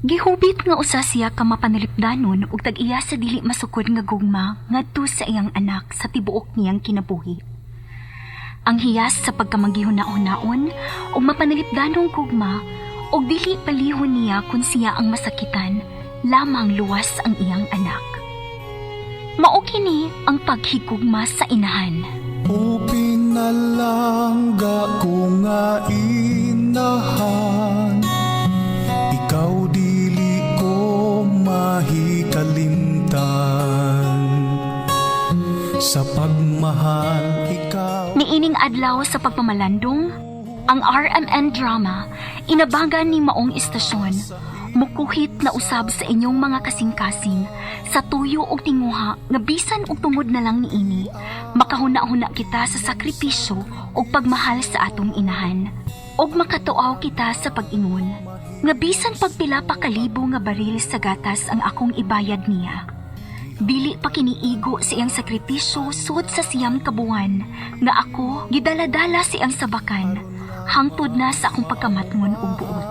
Gihubit nga usa siya ka mapanalipdanon ug tag-iya sa dili masukod nga gugma ngadto sa iyang anak sa tibuok niyang kinabuhi. Ang hiyas sa pagkamaghihuna-hunaon ug mapanalipdanong gugma ug dili palihon niya kun siya ang masakitan lamang luwas ang iyang anak. Mao kini ang paghigugma sa inahan. O pinalangga ko nga inahan, ikaw dili ko mahikalimtan. Sa pagmahal ikaw Niining adlaw sa pagpamalandong, ang RMN drama inabagan ni maong istasyon, mukuhit na usab sa inyong mga kasing-kasing sa tuyo og tinguha nga bisan og tungod na lang niini, makahuna-huna kita sa sakripisyo ug pagmahal sa atong inahan. Og makatuaw kita sa pag-ingon nga bisan pagpila pa kalibo nga baril sa gatas ang akong ibayad niya, dili pa kiniigo sa iyang sakripisyo sud sa 9 ka buwan nga ako gidala-dala sa iyang sabakan hangtod na sa akong pagkamatngon og buot.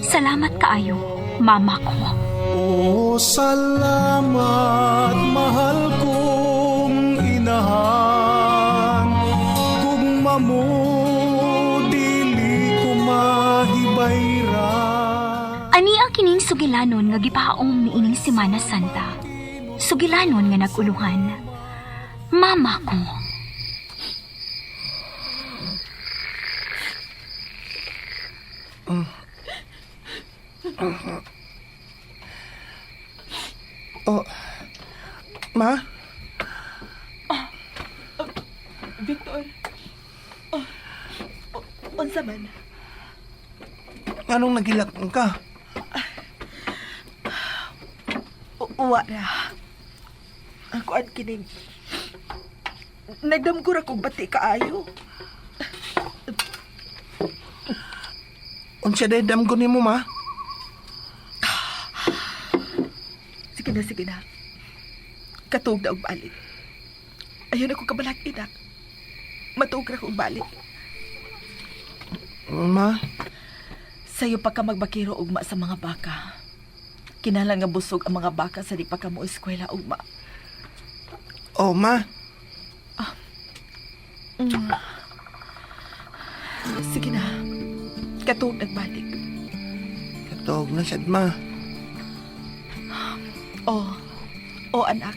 Salamat kaayo, mama ko. O salamat, mahal kong inahan. Gugma mo, dili ko mahibayran. Ani ang kining sugilanon nga gipahaom niining Semana Santa. Sugilanon nga nag-uluhan. Mama ko. Oh, ma? Victor. Oh, unsa man? Anong nagilak ka? Uwa ra. Ang kuan kining. Nagdamgo ra kog bati kaayo. Unsa day damgo nimo, ma? Sige na, sige na. Katuog na og balik. Ayun ako kabalak, inak. Matuog ra kog balik. Ma? Sayo pa ka magbakiro ugma sa mga baka. Kinahanglan nga busog ang mga baka sa di pa ka mo eskwela ugma. Oh, ma. Sige na. Katuog nagbalik. Katuog na sad, ma. Oh. Oh, anak.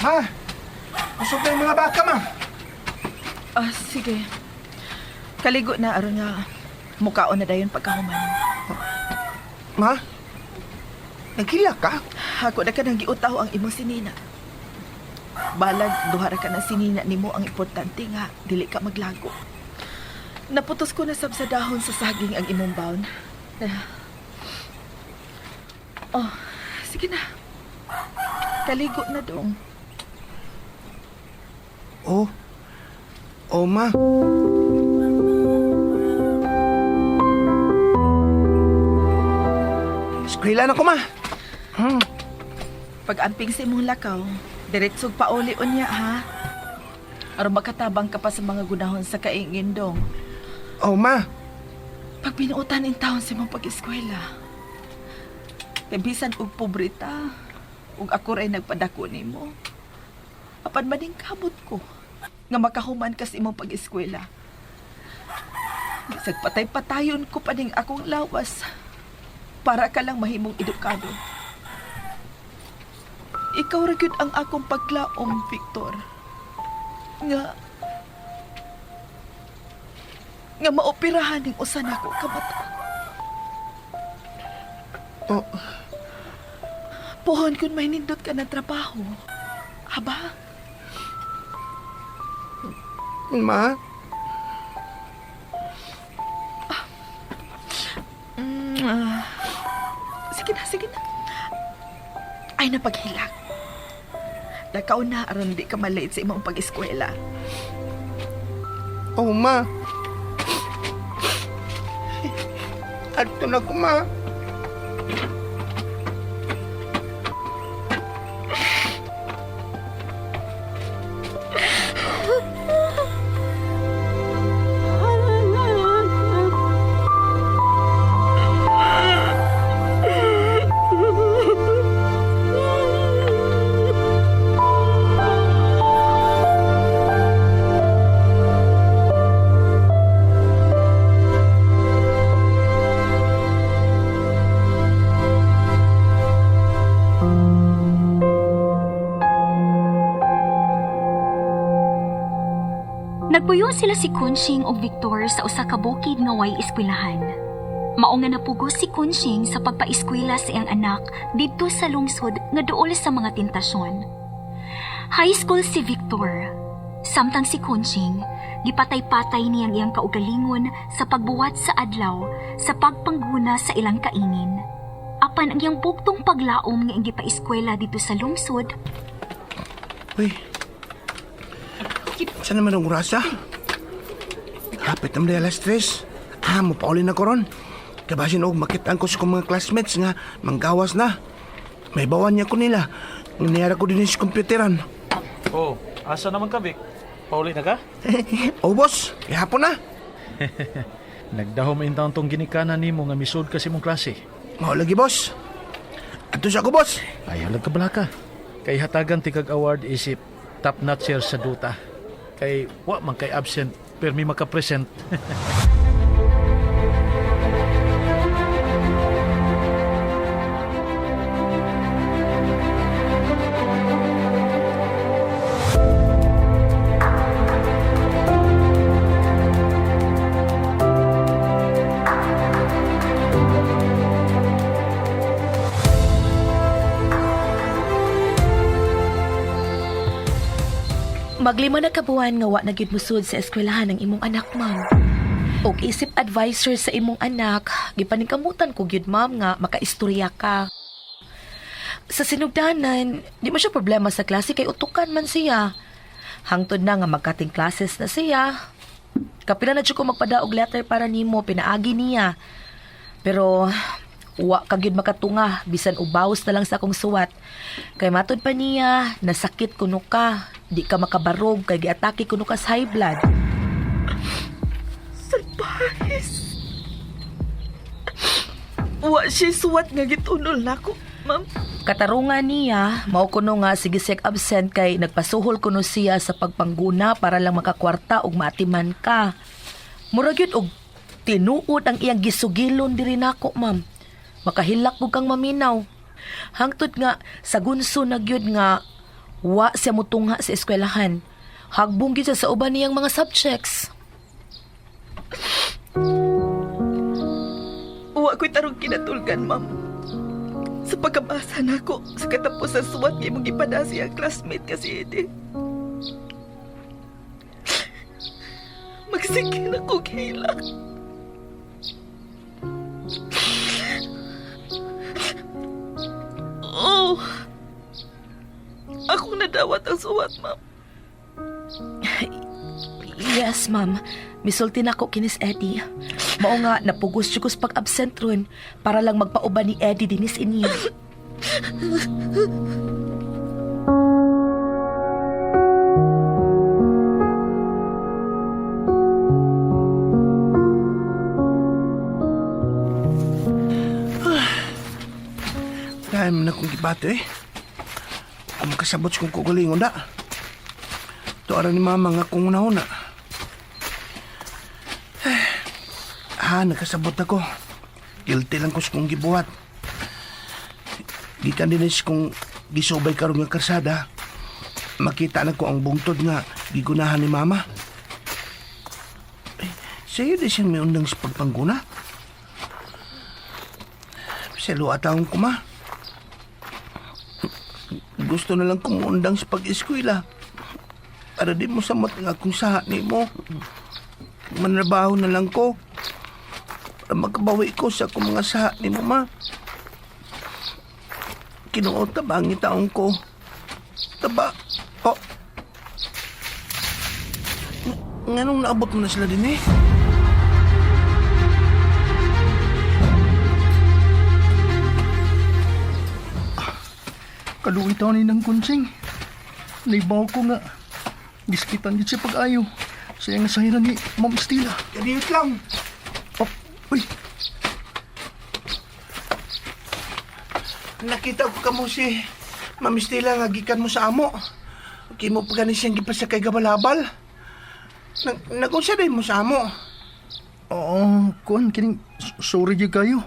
Ma! Busog na yung mga baka, ma. Sige. Kaligo na aron nga mukaon na dayon pagkahuman. Ma? Nagkila ka? Ako na ka nang giutaw ang imong sinina. Balag duha ra ka na sinina nimo, ang importante nga dili ka maglago. Naputos ko na sab sa dahon sa saging ang imong baon. Oh, sige na. Kaligo na dong. Oh. Oh, ma. Eskwela na ko, ma. Pag-amping sa imong lakaw, diretsog pauli unya, ha? Aron makatabang ka pa sa mga gunahon sa kaingin dong. Oh, ma. Pag binuotan in taon sa imong pag-eskwela, kay bisan og pobreta, ug ako ray nagpadako nimo. Apan maning kamot ko nga makahuman ka sa imong pag-eskwela. Bisag patay-patayon ko pa ning akong lawas para ka lang mahimong edukado. Ikaw ra gyud ang akong paglaom, Victor. Nga maoperahan ning usa nako ka mata. Oh. Pohon kun may nindot ka ng trabaho. Aba? Ma? Sige na, sige na. Ay na paghilak. Lakaw na aron di ka malate sa imong pag-eskwela. Oh, ma. Adto na ko, ma. Nagpuyo sila si Kunching ug Victor sa usa ka bukid nga way eskwelahan. Mao nga napugos si Kunching sa pagpaeskwela sa iyang anak didto sa lungsod nga duol sa mga tentasyon. High school si Victor. Samtang si Kunching, gipatay-patay niyang iyang kaugalingon sa pagbuwat sa adlaw sa pagpangguna sa ilang kaingin. Apan ang iyang bugtong paglaom nga iyang gipaeskwela dito sa lungsod. Uy. Saan naman ang orasa? Hapit naman 3:00. Ah, mupauli na ko ron. Kabasin og makitaan ko sa kong mga classmates nga manggawas na. May bawan niya ko nila. Niyara ko din sa komputeran. Oh, asa naman ka, Vic? Pauli na ka? Oh, boss. Ihapon na. Nagdahom in taon tong ginikanan nimo nga misud kasi mong klase. Mao lagi, boss. Ato sa ako, boss. Ayaw lang ka balaka. Kay hatagan tikag award isip top notcher sa duta. Kay wa man kay absent permi maka-present. Maglima na kabuan nga wa na gyud mosud sa eskwelahan ang imong anak, ma'am. Og isip advisor sa imong anak, gipaningkamutan ko gyud, ma'am, nga makaistorya ka. Sa sinugdanan, di mo siya problema sa klase kay utukan man siya. Hangtod na nga magkating classes na siya. Kapila na jud ko magpadaog letter para nimo, pinaagi niya. Pero wa ka gyud makatunga bisan ubaws na lang sa akong suwat. Kay matud pa niya, nasakit kuno ka, di ka makabarog kay giatake kuno ka sa high blood. Surprise! Wa siya suwat nga gitunol nako, ma'am. Katarungan niya, mao kuno nga sige sek absent kay nagpasuhol kuno siya sa pagpangguna para lang makakwarta ug maatiman ka. Mura gyud og tinuod ang iyang gisugilon diri nako, ma'am. Makahilak gud kang maminaw. Hangtod nga sa gunso na gyud nga wa siya mutungha sa eskwelahan. Hagbong gyud siya sa uban niyang mga subjects. Wa ko'y tarong kinatulgan, ma'am. Sa pagkabasa nako sa katapos sa suwat nga imong gipada siya classmate kasi Eddie. Magsige na ko hilak. Oh. Akong nadawat ang suwat, ma'am. Yes, ma'am. Misulti na ko kinis Eddie. Mao nga napugos jud ko sa pag-absent ron para lang magpauban ni Eddie dinis inyo. Time na kong gibato eh. Kung makasabot sa kong kugalingon da. Tuara ni mama nga kung una-una. Ah, nakasabot ako. Guilty lang ko sa kong gibuhat. Gikan din sa kong gisubay karon nga karsada. Makita na ko ang bungtod nga gigunahan ni mama. Eh, sa'yo di siyang may undang sa pagpangguna. Sa luwa taong kuma. Gusto na lang kumuundang sa pag-eskwela. Para di mo samot nga akong saha nimo. Manrabaho na lang ko. Para makabawi ko sa akong mga saha nimo, ma. Kinuo tabang taong ko. Taba. Oh. Nganong naabot mo na sila din eh? Kaluoy taon ni ng kunsing. Naibaw ko nga. Giskitan gid siya pag-ayo. Sa iyang sahiran ni Ma'am Stila. Kadiyot lang. Oh, uy, Nakita ko kamo si Ma'am Stella nga gikan mo sa amo. Kimo pa gani siyang gipasakay gabalabal. Nag Nagunsa din mo sa amo. oo, kuan kining sorry gyud kayo.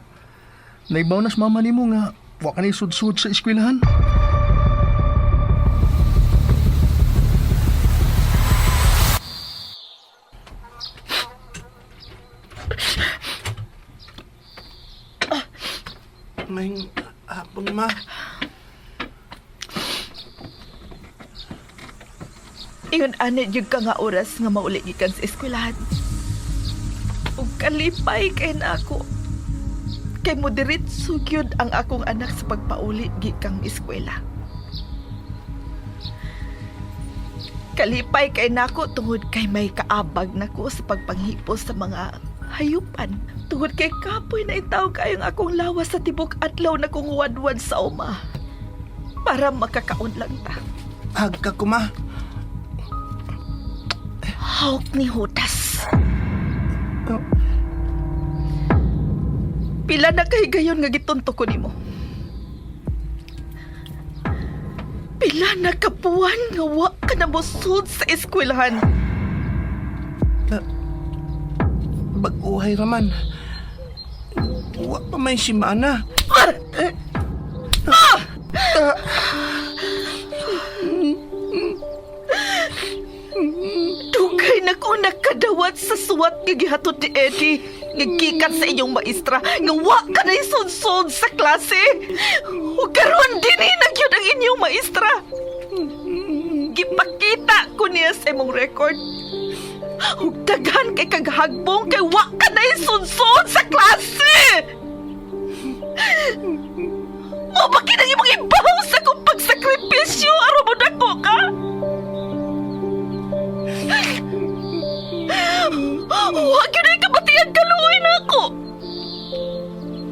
Naibaw na sa mama nimo nga wa ka ni sud-sud sa eskwelahan. May hapon, ma. Ingon ani gyud ka nga oras nga mauli gikan sa eskwelahan. Ug kalipay kay na ako. Kay mo diretso gyud ang akong anak sa pagpauli gikang eskwela. Kalipay kay nako tungod kay may kaabag nako sa pagpanghipos sa mga hayupan. Tungod kay kapoy na itaw kayong akong lawas sa tibok adlaw na kong wadwad sa uma. Para makakaon lang ta. Hagka ko, ma. Hawk ni Hudas. Oh. Pila na kay gayon nga gitunto ko nimo. Pila na kabuan nga wa ka na mosud sa eskwelahan. Bag-uhay raman. Wa pa may simana. Eh. Ah! Dugay na ko nakadawat sa suwat nga gihatod ni Eddie. Nga gikan sa inyong maestra nga wa ka na isudsod sa klase. Ug karon dinhi na gyud ang inyong maestra. Gipakita ko niya sa imong record. Ug daghan kay kaghagbong kay wa ka na isudsod sa klase. Mo ba kinang imong ibaw sa kong pagsakripisyo aron mo dako ka? Huwag yun ay kabatihan kaluoy na ako.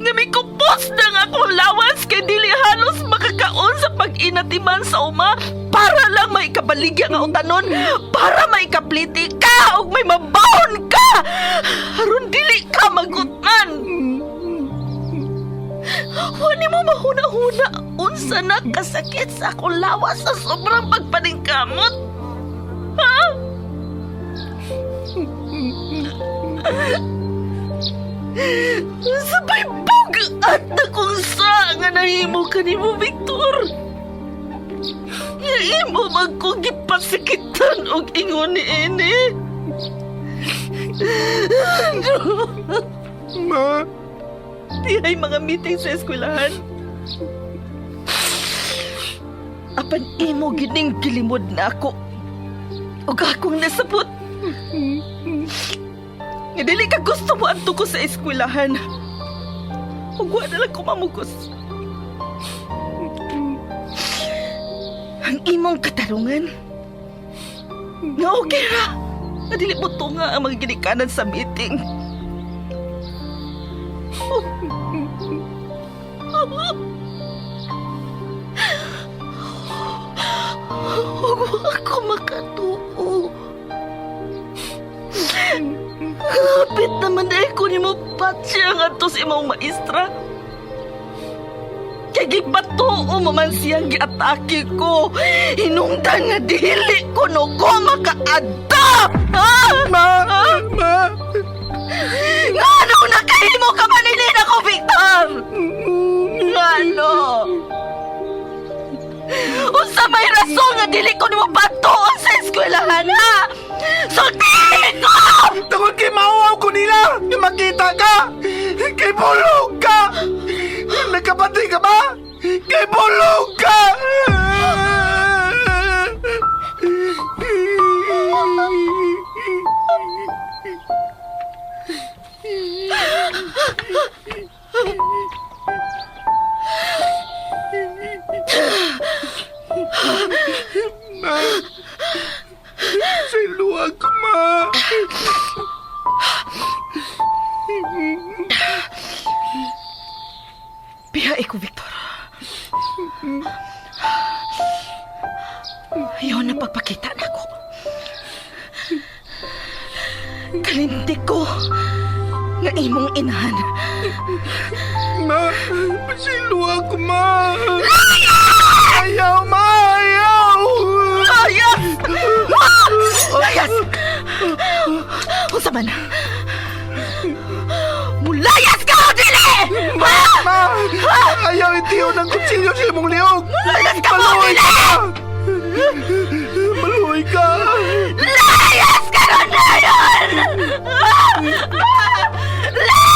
Nga may kupos na nga akong lawas kay dili halos makakaon sa pag-inatiman sa uma para lang may kabaligya nga utanon, para may kapliti ka ug may mabawon ka. Aron dili ka magutan. Wani mo mahuna-huna unsa na kasakit sa akong lawas sa sobrang pagpaningkamot. Ha? Sabay bugat na kung sa nga nahimo ka ni mo, Victor. Nga imo man ko gipasikitan og ingon ni ini. Ma. Di ay mga meeting sa eskwelahan. Apan imo gining gilimod na ako. Ug akong nasabot. Nga dili ka gusto mo adto ko sa eskwelahan. Ug wa na lang ko mamugos. Ang imong katarungan. Nga okay ra. Nga dili mo tunga ang mga ginikanan sa meeting. Huwag ako makatuo. Kapit naman dahil ko ni mo patsi ang ato sa imong maestra. Kay gipatuo mo man siyang giatake ko. Hinungdan nga dili ko no ko maka-adapt. Ha? Ma! Ma! Ngano nakahimo ka man ini nako, Victor? Ngano? Unsa may rason nga dili ko nimo patuon sa eskwelahan, ha? Sultihin ko! Tungod kay mauaw ko nila! Nga makita ka! Kay bulog ka! Nagkapatay ka ba? Kay bulog ka! Pasaylo ako, ma. Biya ko, Victor. Ayaw na pagpakita na ako. Kalintik ko nga imong inahan. Ma, pasaylo ako, ma. Ayaw, ma, ayaw. Layas! Layas! Unsa man? Mulayas ka o dili! Ma, ma, ayaw itiyo ng kutsilyo sa imong liog. Layas ka mo, Maluoy dili! ka. Maluoy ka. Layas ka ron dayon! Layas!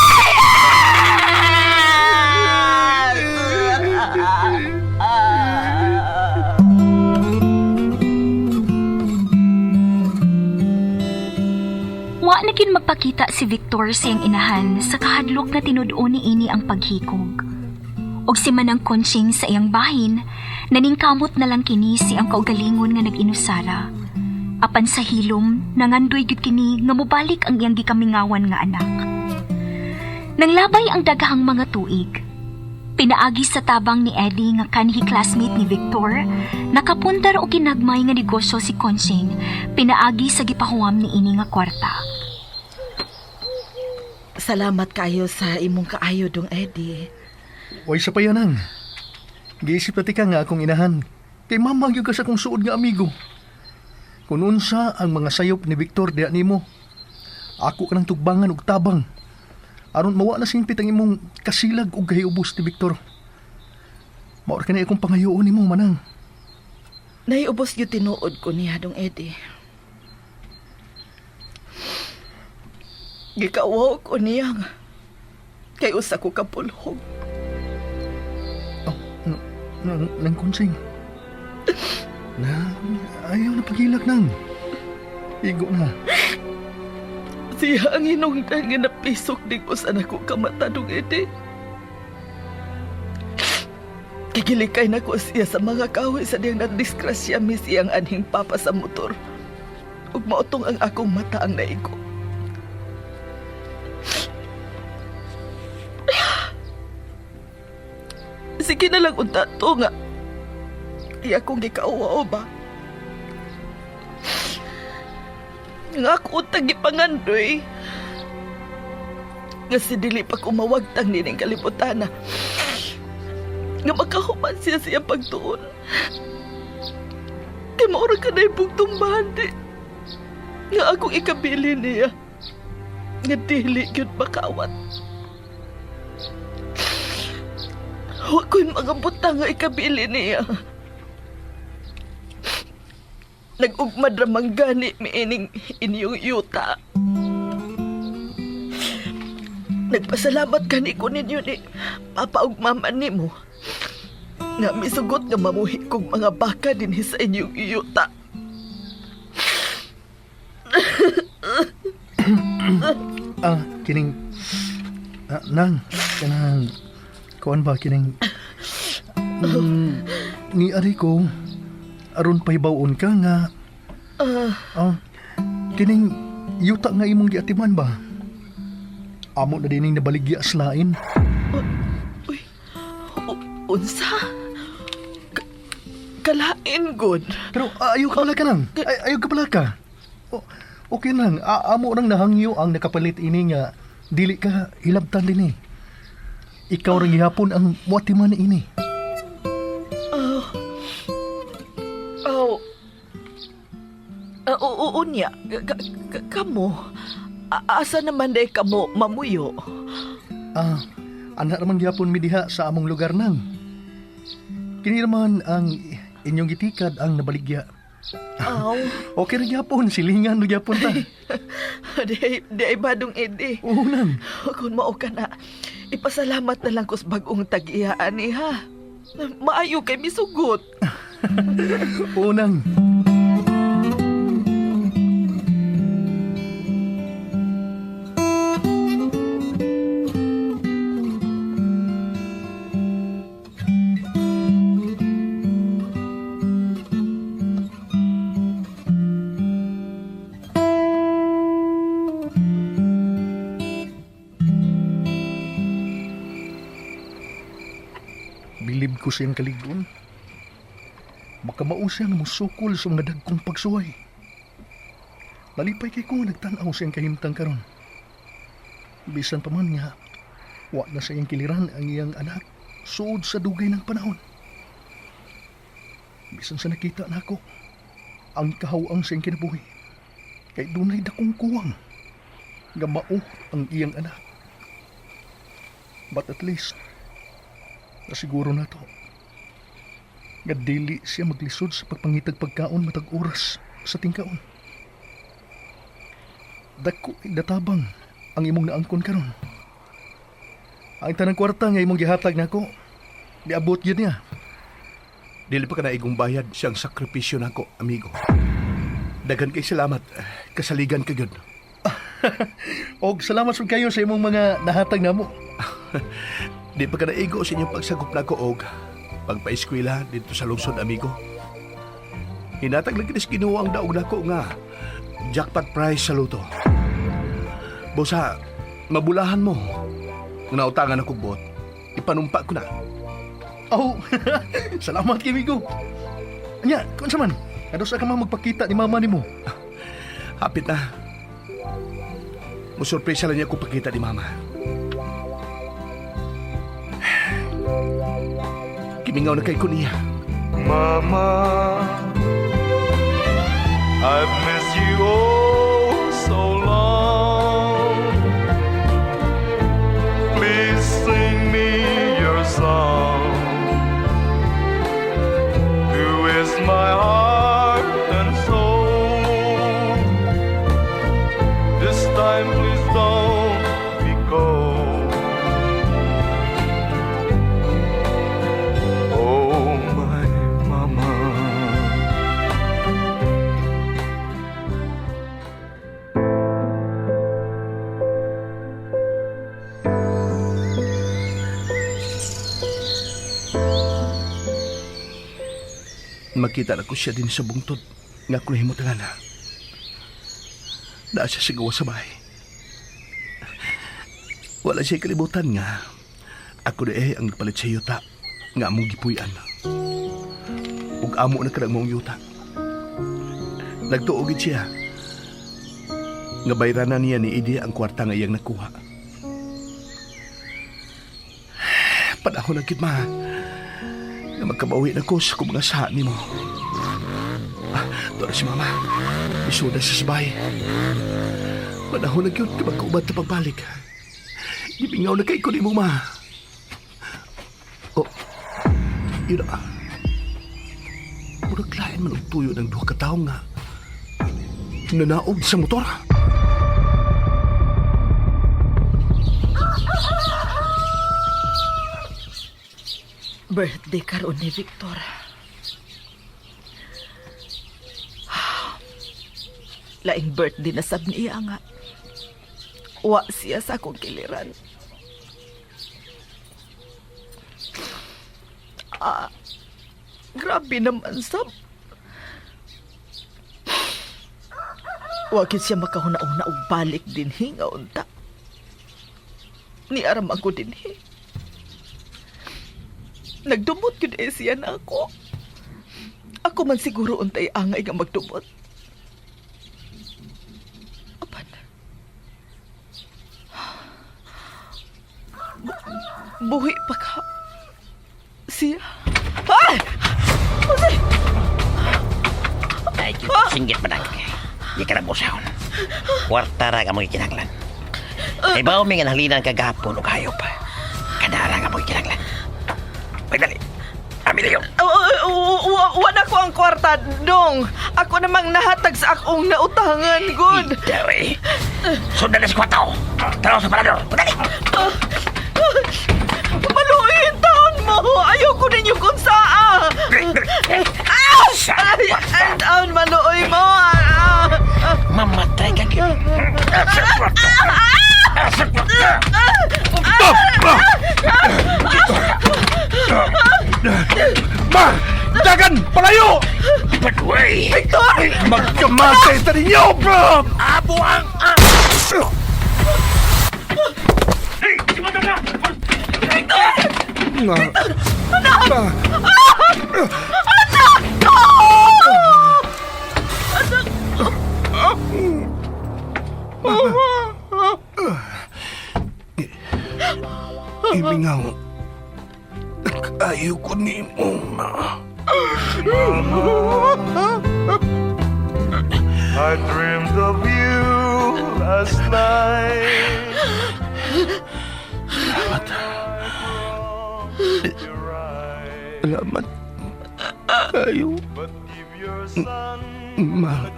Wa na kin magpakita si Victor sa iyang inahan sa kahadlok nga tinud-on ni ini ang paghikog. Og si Manang Conching sa iyang bahin, naningkamot na lang kini si ang kaugalingon nga nag-inusara. Apan sa hilom, nangandoy gyud kini nga mobalik ang iyang gikamingawan nga anak. Nanglabay ang daghang mga tuig. Pinaagi sa tabang ni Eddie nga kanhi classmate ni Victor, nakapundar og kinagmay nga negosyo si Conching, pinaagi sa gipahuwam ni ini nga kwarta. Salamat kayo sa imong kaayo dong Eddie. Way sa payanang. Giisip na tika nga akong inahan. Kay mama gyud ka sa akong suod nga amigo. Kung unsa ang mga sayop ni Victor diha nimo, ako ka ng tugbangan og tabang. Aron mawa na simpit ang imong kasilag og kahiubos ni Victor. Maor ka na akong pangayoon nimo manang. Naiubos yung tinuod ko niya dong Eddie. Gikawaw ko niya nga. Kay usa ko kapulhog. Oh, nang, nang konsing. Na, ayaw na pagilak nang. Igo na. Siya ang hinungdan nga napisok din ko sa nako kamata dong Eddie. Kigilikay na ko siya sa mga kahoy sa diyang nagdiskrasya mi siyang anhing papa sa motor. Ug mautong ang akong mata ang naigo. Sige na lang unta to nga. Di akong gikauwa ba? Nga ako untang gipangandoy. Nga si dili pa kumawagtang nining kalibutan na. Nga makahuman siya siya pagtuon. Kay maura ka na ibugtong bandi. Nga akong ikabili niya. Nga dili gyud makawat. Wa ko'y mga butang nga ikabili niya. Nag-ugmad ramang gani miining inyong yuta. Nagpasalamat gani ko ninyo ni Papa ug Mama nimo. Nga misugot nga mamuhi kog mga baka dinhi sa inyong yuta. Ah, kining ah, nang kanang kuan ba kining ni ari ko aron pahibaw-on ka nga ah, kining yuta nga imong giatiman ba amo na dining nabaligya sa lain. Uy, unsa? Kalain gud. Pero ayaw ka pala ka nang. Ay, ayaw ka pala ka. O, okay nang. Amo nang nahangyo ang nakapalit ini nga dili ka hilabtan din eh. Ikaw rang gihapon ang muatiman ini. Oh. Oh. Oo, niya. Kamo. Asa naman day kamo mamuyo? Ah, anak naman gihapon mi diha sa among lugar nang. Kini naman ang inyong gitikad ang nabaligya. Aw. Okay ra gihapon, silingan ra gihapon ta. Di ay badong edi. Oo nang. Kung mao ka na, ipasalamat na lang ko sa bagong tag-iyaan ni ha. Maayo kay misugot. Oo nang. ko siyang kaligon. Makamao siya nga musukol sa mga dagkong pagsuway. Nalipay kay ko nga nagtan-aw siyang kahimtang karon. Bisan pa man nga, wa na sa iyang kiliran ang iyang anak suod sa dugay ng panahon. Bisan sa nakita nako ang kahawang sa iyang kinabuhi. Kay dunay dakong kuwang nga mao ang iyang anak. But at least, nasiguro na to nga dili siya maglisod sa pagpangitag pagkaon matag oras sa tingkaon. Dako natabang ang imong naangkon karon. Ang tanang kwarta nga imong gihatag nako, niabot gyud niya. Dili pa ka naigong bayad siyang sakripisyo nako, amigo. Daghan kay salamat. Kasaligan ka gyud. Og salamat sud kayo sa imong mga nahatag namo. Di pa ka naigo sa inyong pagsagop nako og pagpaeskwela dito sa lungsod, amigo. Hinatag lang kinis Ginoo ang daog nako nga jackpot prize sa luto. Busa, mabulahan mo. Nga nautangan ako bot, ipanumpa ko na. Oh, salamat kay amigo. Anya, kung sa man, kados ka man magpakita ni mama nimo. Hapit na. Musurpresa lang niya kung pagkita ni Mama. Kimingaw na kay ko niya. Mama, I've missed you oh so long. Please sing me your song to ease my heart and soul. This time, please don't be cold. Oh, my mama. Makita na ko siya din sa bungtod nga ako nahimutangan na. Naa siya sa gawa sa bahay. Wala siya kalibutan nga. Ako na eh ang nagpalit sa yuta nga among gipuy-an. Ug amo na kanang mong yuta. Nagtuo gid siya. Nga bayranan niya ni Idi ang kwarta nga iyang nakuha. Panahon na gid ma. Nga magkabawi na ko sa kong mga saha nimo. Ah, tuwa na si mama. Isuda sa sabay. Panahon na gyud ka magkaubad na pagbalik. Gibingaw na kay ko nimo ma. Oh, yun na. Murag lain man og tuyo ng duha ka tawo nga nanaog sa motor. Birthday karon ni Victor. Laing birthday na sab niya nga. Wa siya sa akong kiliran. Ah, grabe naman sab. Wa gyud siya makahuna-una og balik dinhi nga unta. Niaram ako dinhi. Nagdumot gyud eh siya na ako. Ako man siguro untay angay nga magdumot. Apan. Buhi pa ka. Siya. Ay! Jose! Ay, singgit pa Di ka na busahon. Kwarta ra ka mo ikinanglan. Ay ba umi nga nahalinan kagahapon o hayop. Kadara ka mo ikinanglan. Pagdali. Amin na yun. Wala ko ang kwarta, dong. Ako namang nahatag sa akong nautangan, good. Dari. Sundan na si kwarta ko. Tanaw sa parador. Pagdali. Maluin taon mo! Ayoko ninyo kung saa! Sa Ay, kwarta. ang taon maluoy mo! Ah, ah. Mamatay ka gyud. Sa kwarta. Sa kwarta. Ma! Dagan! Palayo! Pagway. Victor! Magkamatay ta ninyo, bro! Abo ang... Ah! Ma. Anak! Ma. Anak ko! Anak ko! Imingaw. Ayaw ko ni mo, ma. I dreamed of you last night. Salamat. Salamat. Kayo, But give your son ma.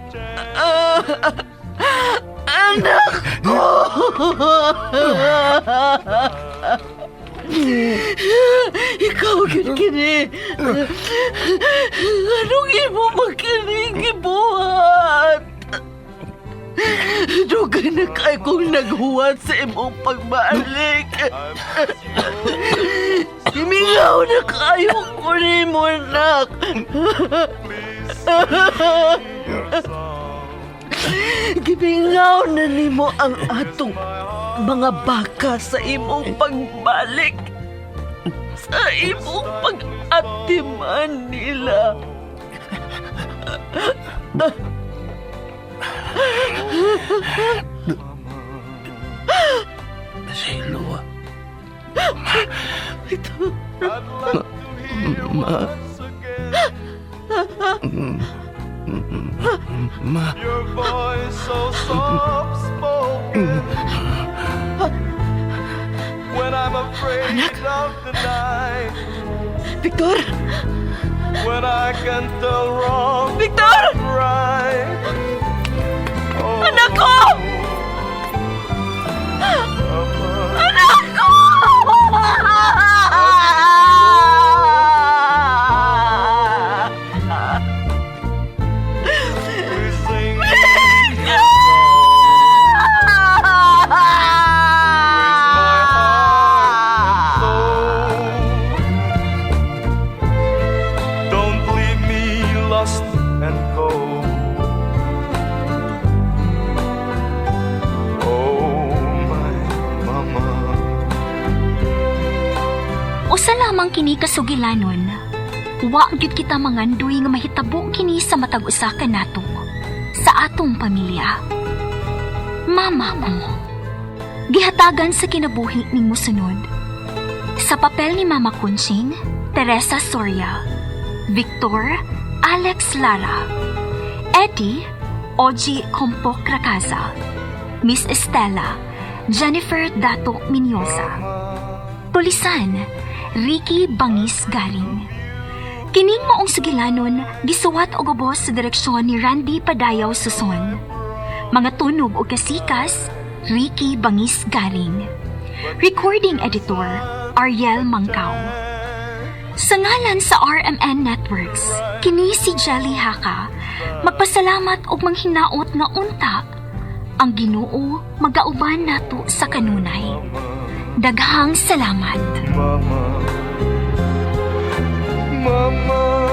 Anak ko! Ikaw gyud kini. Anong imo makining gibuhat? Dugay na kay kong naghuwat sa imong pagbalik. Imingaw na kayo ko nimo, anak. Gimingaw na nimo ang atong mga baka sa imong pagbalik. Sa imong pag-atiman nila. Silo. Ito. I'd like to hear Ma. once again Ma. your voice so soft spoken. When I'm afraid of the night, Victor! when I can tell wrong Victor! from right. Oh, Anak ko! Mama. Anak ko! Please sing me a song. With my heart and soul. Don't leave me lost and cold. Oh, my mama. Usa lamang kini kasugilanon. Wa gyud kita mangandoy nga mahitabo kini sa matag usa kanato sa atong pamilya. Mama ko, gihatagan sa kinabuhi ning musunod. Sa papel ni Mama Kunching, Teresa Soria. Victor, Alex Lara. Eddie, Oji Kompok Rakaza. Miss Estela, Jennifer Dato Minyosa. Tulisan, Ricky Bangis Garing. Kining maong sugilanon, gisuwat og ubos sa direksyon ni Randy Padayaw Suson. Mga tunog og kasikas, Ricky Bangis Garing. Recording Editor, Ariel Mangkaw. Sa ngalan sa RMN Networks, kini si Jelly Haka, magpasalamat og manghinaot nga unta. Ang Ginoo magauban nato sa kanunay. Daghang salamat. Mama. Mama.